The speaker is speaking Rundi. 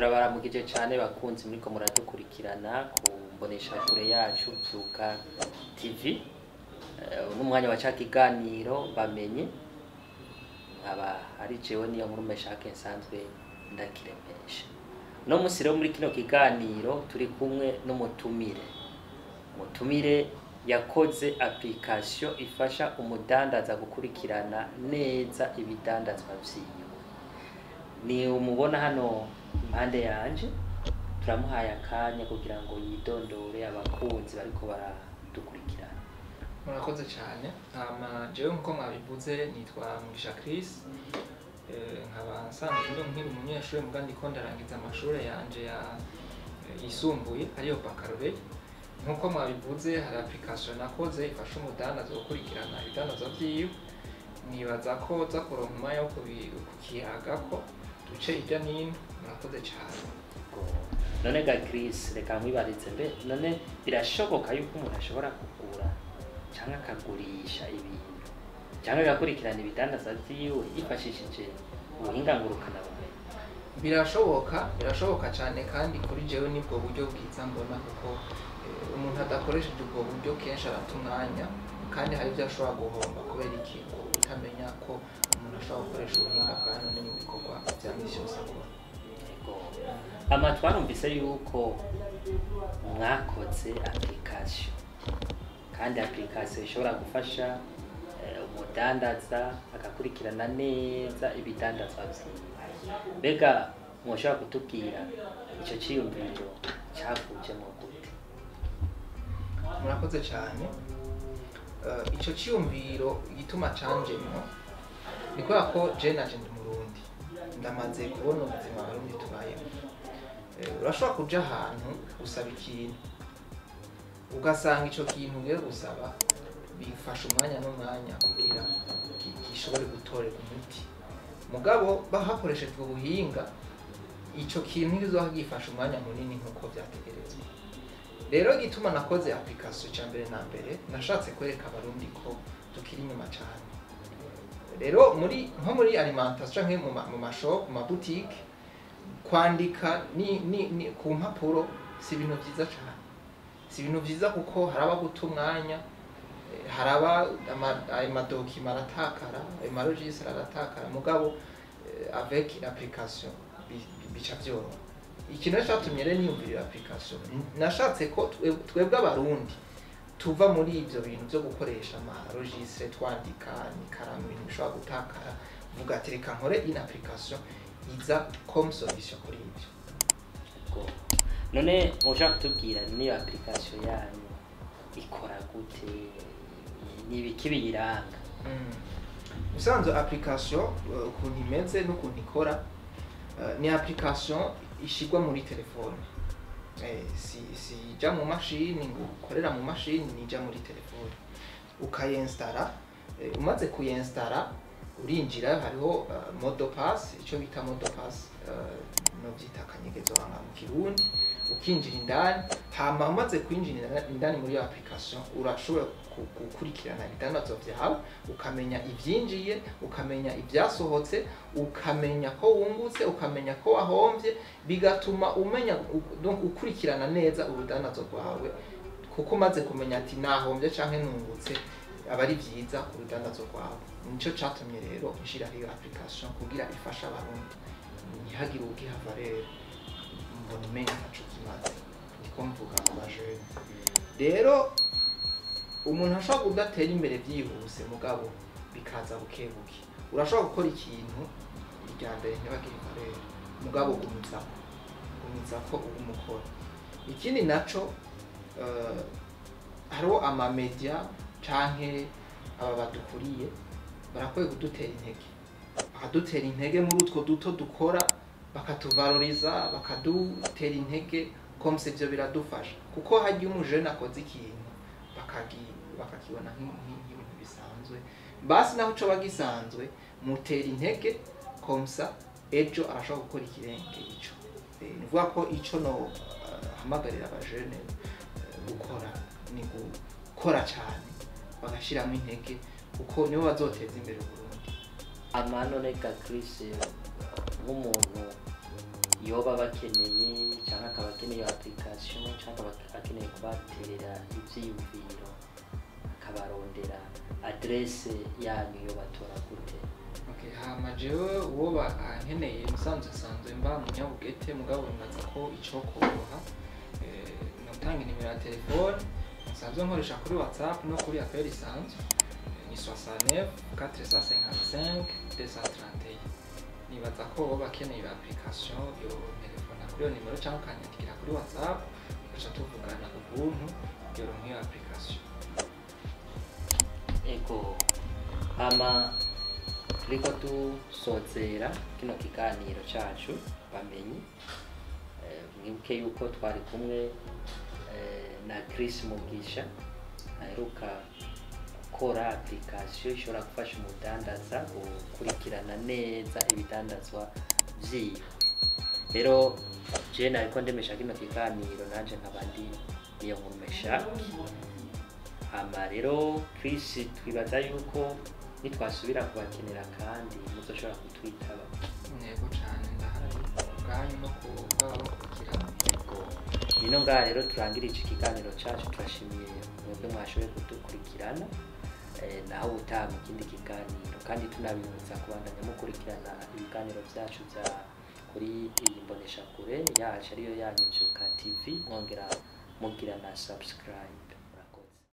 Turabaramukije cyane bakunzi muriko muradukurikirana ku mboneshakure yacu Vyuka TV. N'umwanya wa ca kiganiro bamenye, nkaba ari jewe niyo nkuru Meshake nsanzwe ndakiremesha. Uno musi rero muri kino kiganiro turi kumwe n'umutumire. Umutumire yakoze application ifasha umudandaza gukurikirana neza ibidandazwa vyiwe. Ni umubona hano impande yanje, turamuhaye akanya kugira ngo yidondore abakunzi bariko baradukurikirana. Murakoze cyane. Hama jewe nkuko mwabivuze nitwa Mugisha Chris. Nkaba nsanzwe ndi nkiri umunyeshuri, muga ndiko ndarangiza amashuri yanje ya yisumbuye, ariyo baccalauréat. Nkuko mwabivuze, hari application nakoze ifasha umudandaza gukurikirana ibidandazwa vyiwe. Nibaza ko za kuronka umwanya wo kukiyagako duce hirya n'ino. Murakoze cyane. Go. None ga Chris, reka nkwibarize, mbe none birashoboka yuko umuntu ashobora kugura canke akagurisha ibintu canke agakurikirana ibidandazwa vyiwe yifashishije ubuhinga ngurukanabumenyi? Birashoboka, birashoboka cyane, kandi kuri jewe nibwo buryo bwiza mbona, kuko umuntu adakoresheje ubwo buryo kenshi arata umwanya, kandi hari ibyo ashobora guhomba kubera iki utamenya ko umuntu ashobora gukoresha ubuhinga bwa none mu bikorwa bya misi yose akora. Ego. Ama twarumvise yuko mwakoze application, kandi application ishobora gufasha umudandaza agakurikirana neza ibidandazwa vyiwe. Mbega mwoshobora kutubwira ico ciyumviro cavujemo gute? Murakoze cyane. Ico ciyumviro igituma canjemwo ni kubera ko je naje ndi Murundi, ndamaze kubona ubuzima Abarundi tubayemo. Urashobora kuja ahantu gusaba ikintu, ugasanga ico kintu ugiye gusaba bifasha umwanya n'umwanya kugira gishobore gutorerwa umuti. Mugabo hakoreshejwe ubuhinga, ico kintu ntikizoba gifasha umwanya munini nk'uko vyategerezwa. Rero igituma nakoze application, cya mbere na mbere nashatse kwereka Abarundi ko tukiri inyuma cyane. Rero muri nko muri alimentation canke mu mashop, mu maboutique, kwandika ni ku mpapuro si ibintu vyiza cyane, si ibintu vyiza, kuko haraba guta umwanya, haraba ayo madocuments aratakara, ayo maregistres aratakara. Mugabo avec application bica vyoroha. Ikintu rero catumye rero niyumvirira application, nashatse ko twebwe Abarundi tuva muri ivyo bintu vyo gukoresha amaregistres twandika n'ikaramu, ibintu bishobora gutakara. Vuga ati reka nkore une application iza comme solution kuri ivyo. Ego. None mwoshobora kutubwira niyo application yanyu ikora gute, ni ibiki biyiranga? Usanzwe application ukuntu imeze n'ukuntu ikora, ni application ishigwa muri telefone. Si ija mu mashini ngo ukorera mu mashini, nija muri telefone ukayinsitara. Umaze kuyinsitara urinjira, hariho mot de passe, icyo bita mot de passe, novyita akanyegezo banga mu Kirundi. Ukinjira indani, hama umaze kwinjira indani muri iyo application urashobora gukurikirana ibidandazwa vyawe, ukamenya ivyinjiye, ukamenya ibyasohotse, ukamenya ko wungutse, ukamenya ko wahomvye, bigatuma umenya donc ukurikirana neza urudandazwa rwawe, kuko umaze kumenya ati nahombye canke nungutse, aba ari vyiza ku rudandazwa rwawe. Nico catumye rero nshiraho iyo application kugira ifashe Abarundi, ntihagire ugihava rero mbona umenya ntaco kimaze. Ndiko mvuga ku bajene. Rero umuntu ashobora kudatera imbere byihuse, mugabo bikaza buke buke. Urashobora gukora ikintu irya mbere ntibagire valeur, mugabo gumizako, gumizako, uguma ukora. Ikindi naco, hariho amamedia canke aba badukuriye barakwiye kudutera intege, bakadutera intege muri utwo duto dukora, bakatuvaloriza, bakadutera intege comme ivyo biradufasha, kuko harya umujene akoze ikintu bakakibona nk'ibintu bisanzwe, basi naho coba gisanzwe mutera intege comme ça ejo arashobora gukora ikirenge ico. Ni ukuvuga ko ico no hamagarira abajene gukora ni gukora cyane, bagashiramo intege, kuko nibo bazoteza imbere Uburundi. Ama none ga Chris, nk'umuntu Yoba bakeneye cyangwa akaba akeneye iyo application, cyangwa akaba akeneye kubaterera ivyiyumviro, akabarondera, adresse yanyu yo batora gute? Okay, hama jewe uwo ankeneye, musanzwe nsanzwe mba mu Nyabugete, mugabo nibaza ko ico koroha, notanga inimero ya telefone nsanzwe nkoresha kuri WhatsApp no kuri appel isanzwe. Ni 69 455 231. Nibaza ko woba akeneye iyo application yo telefona kuri iyo nimero cyangwa ukanyandikira kuri WhatsApp, tugaca tuvugana ubuntu yoronka iyo application. Ego, hama turiko dusozera kino kiganiro cacu bamenyi. Mwibuke yuko twari kumwe na Chris Mugisha, aheruka gukora application ishobora gufasha umudandaza gukurikirana neza ibidandazwa vyiwe. Rero je nariko ndemesha kino kiganiro, nanje nkaba ndi niyo nkurumesha. Hama rero Chris, twibaza yuko nitwasubira kubakenera kandi muzoshobora kutwitaba. Yego cane, ndahari ubwanyu no ku bw'ababakurikira. Yego, nino ngaha rero turangirije ikiganiro cacu. Turashimiye mwebwe mwashoboye kudukurikirana. Naho ubutaha mu kindi kiganiro, kandi tunabibutsa kubandanya mukurikirana ibiganiro vyacu vya kuri iyi mboneshakure yacu, ariyo yanyu Vyuka TV, mwongera mugira na subscribe.